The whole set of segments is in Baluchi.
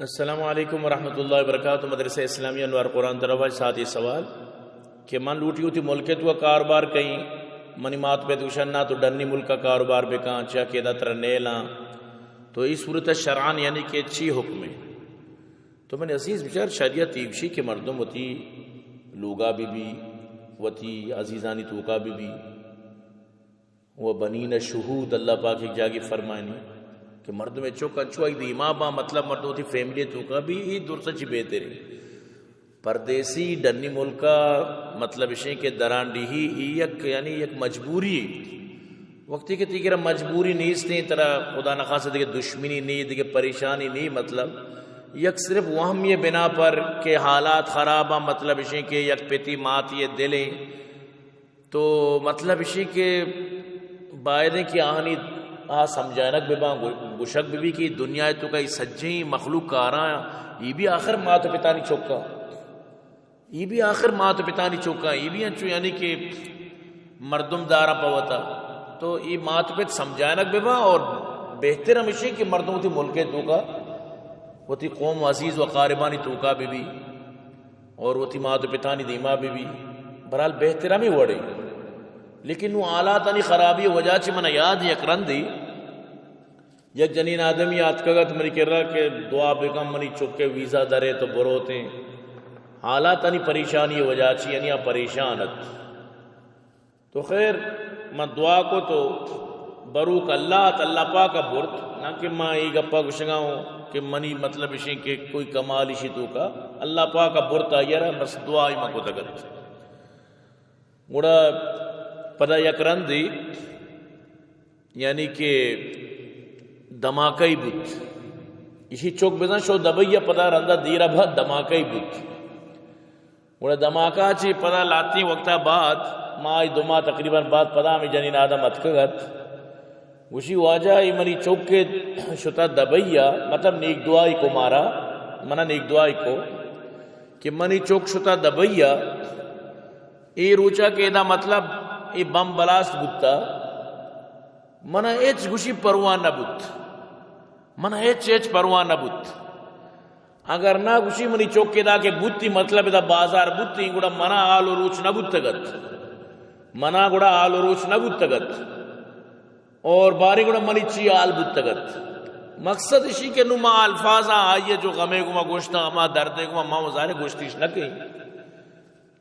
السلام علیکم ورحمۃ اللہ وبرکاتہ۔ مدرسہ اسلامی انوار قرآن طرف ءَ ساتھی سوال کہ من لوٹی وتی ملک ءِ توکا کاروبار کئیں، منی مات پت گوشن نا تو ڈنی ملک ءَ کاروبار بکاں، چیا کہ ادا ترا نیلاں، تو اے صورت ءَ شرعاً یعنی کہ چی حکم ایں؟ تو من عزیز بچار، شریعت ایوشی کہ مردم وتی لوگا بہ بی، وتی عزیزانی توکا بہ بی، و بنین شہود، اللہ پاک یک جاگے فرمائنی کہ مردم چک انچو آئی دیما باں، مطلب مردم وتی فیملی توکا بی، اے درست چی بہتر ایں۔ پردیسی ڈنی ملکا، مطلب اشیں کہ درانڈیہی، اے یک یعنی یک مجبوری ایں۔ وقتی کہ تئی کرا مجبوری نیستیں، ترا خدا نخواستہ دگہ دشمنی نی، دگہ پریشانی نی، مطلب یک صرف وہمی بنا پر کہ حالات خراب ایں، مطلب اشیں کہ یک پتی ماتی دل ایں، تو مطلب اشی کہ باید ایں کہ آہانی آ سمجھائنگ بہ باں، گو-، گوشگ بہ بی کہ دنیا ءِ توکا اے سجیں مخلوق کاراں، اے بی آخر مات و پتانی چکاں، اے بی آخر مات و پتانی چکاں، اے بی انچو یعنی کہ مردم داراں پہ وتا۔ تو اے مات و پت سمجھائنگ بہ باں، اور بہتر ہمیشی کہ مردم وتی ملک ءِ توکا، وتی قوم و عزیز و اقاربانی توکا بہ بی۔ اور وتی مات و پتانی دیما بہ بی، بہرحال بہتر ہمے وڑے۔ لیکن نوں حالاتانی خرابی وجہ چہ من یاد یک رندے یک جنین آدمی آتکگ ات منی کرا کہ دعا بکن منی چکے ویزا درے تو بروتیں۔ حالاتانی پریشانی وجہ چہ یعنی آ پریشان ات۔ تو خیر، من دعا کو تو بروک اللہ ات، اللہ پاک ءَ برت، نہ کہ من اے گپا گوشگا اوں کہ منی مطلب اشیں کہ کوئی کمال اشی توکا، اللہ پاک ءَ برت آئی ءَ را، بس دعائی من کتگ ات۔ گڑا پدا یک رندے یعنی کہ دھماکہ ای بوت، اشی چک بزاں شو دبئی ءَ، پدا رندا دیرا بعد دھماکہ ای بوت۔ گڑا دھماکہ چی پدا لاتیں وقتا بعد، ماہ دو ماہ تقریباً بعد پدا ہمے جنین آدم اتکگ ات۔ گوشی واجہ اے منی چک کہ شتا دبئی ءَ، مطلب نیک دعائی کو مارا، منا نیک دعائی کو کہ منی چک شتا دبئی ءَ، اے روچا کہ ادا مطلب اے بم بلاسٹ بوتا، منا ہچ گوشی پرواہ نہ بوت، منا ہچ ہچ پرواہ نہ بوت۔ اگر نہ گوشی منی چک ادا کہ بوتی، مطلب ادا بازار بوتی، گڑا منا حال و روچ نہ بوتگ ات، منا گڑا حال و روچ نہ بوتگ ات، اور باریں گڑا منی چی حال بوتگ ات۔ مقصد اشی کہ نوں ما الفاظاں آئی جو غمے گما گوشتاں، ہما دردے گما ما مزارے گوشتیش نہ کہیں۔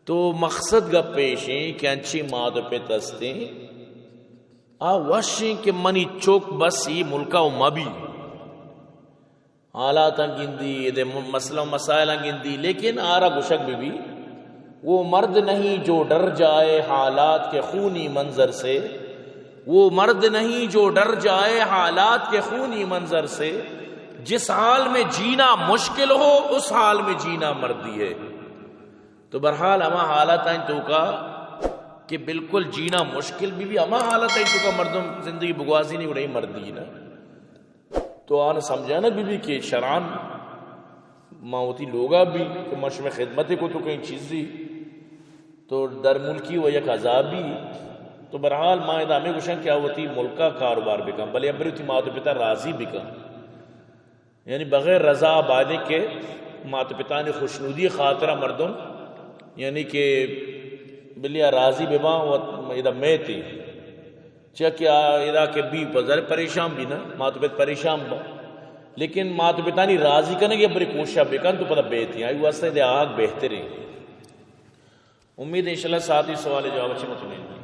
تو مقصد گپ ایشیں کہ انچیں مات و پت ہستیں، آ وشیں کہ منی چک بس اے ملکا و مبی۔ حالاتاں گندی، ادے م-، مسئلہ و مسائلاں گندی، لیکن آرا گوشگ بہ بی، وہ مرد نہیں جو ڈر جائے حالات کے خونی منظر سے، وہ مرد نہیں جو ڈر جائے حالات کے خونی منظر سے، جس حال میں جینا مشکل ہو، اس حال میں جینا مردی ہے۔ تو بہرحال ہما حالت آئیں توکا کہ بالکل جینا مشکل بہ بی، ہما حالت آئیں توکا مردم زندگی بگوازینی، گڑا اے مردی نہ۔ تو آن سمجھانگ بہ بی کہ شرعاً ما وتی لوگا بی کہ ما شمئے خدمت کو تو کہیں چیزی تو در ملکی و یک عذابی۔ تو بہرحال ما ادا ہمیں گوشن کہ آ وتی ملکا کاروبار بکن، بلے ابری وتی مات و پتا راضی بکن۔ یعنی بغیر رضا بایدیں کہ مات پتانی خوشنودی خاطرہ مردم، یعنی کہ بلیا راضی بہ باں و ادا میتی۔ چیا کہ آ ادا کہ بی بزر پریشان بی نا، مات پت پریشان با۔ لیکن مات پتانی راضی کنگے بری کوشش بکن تو پدا بیتی۔ آئی واسطہ دے آگ بہتریں۔ امید انشاءاللہ ساتھی سوال جواب اچھے مطمئن۔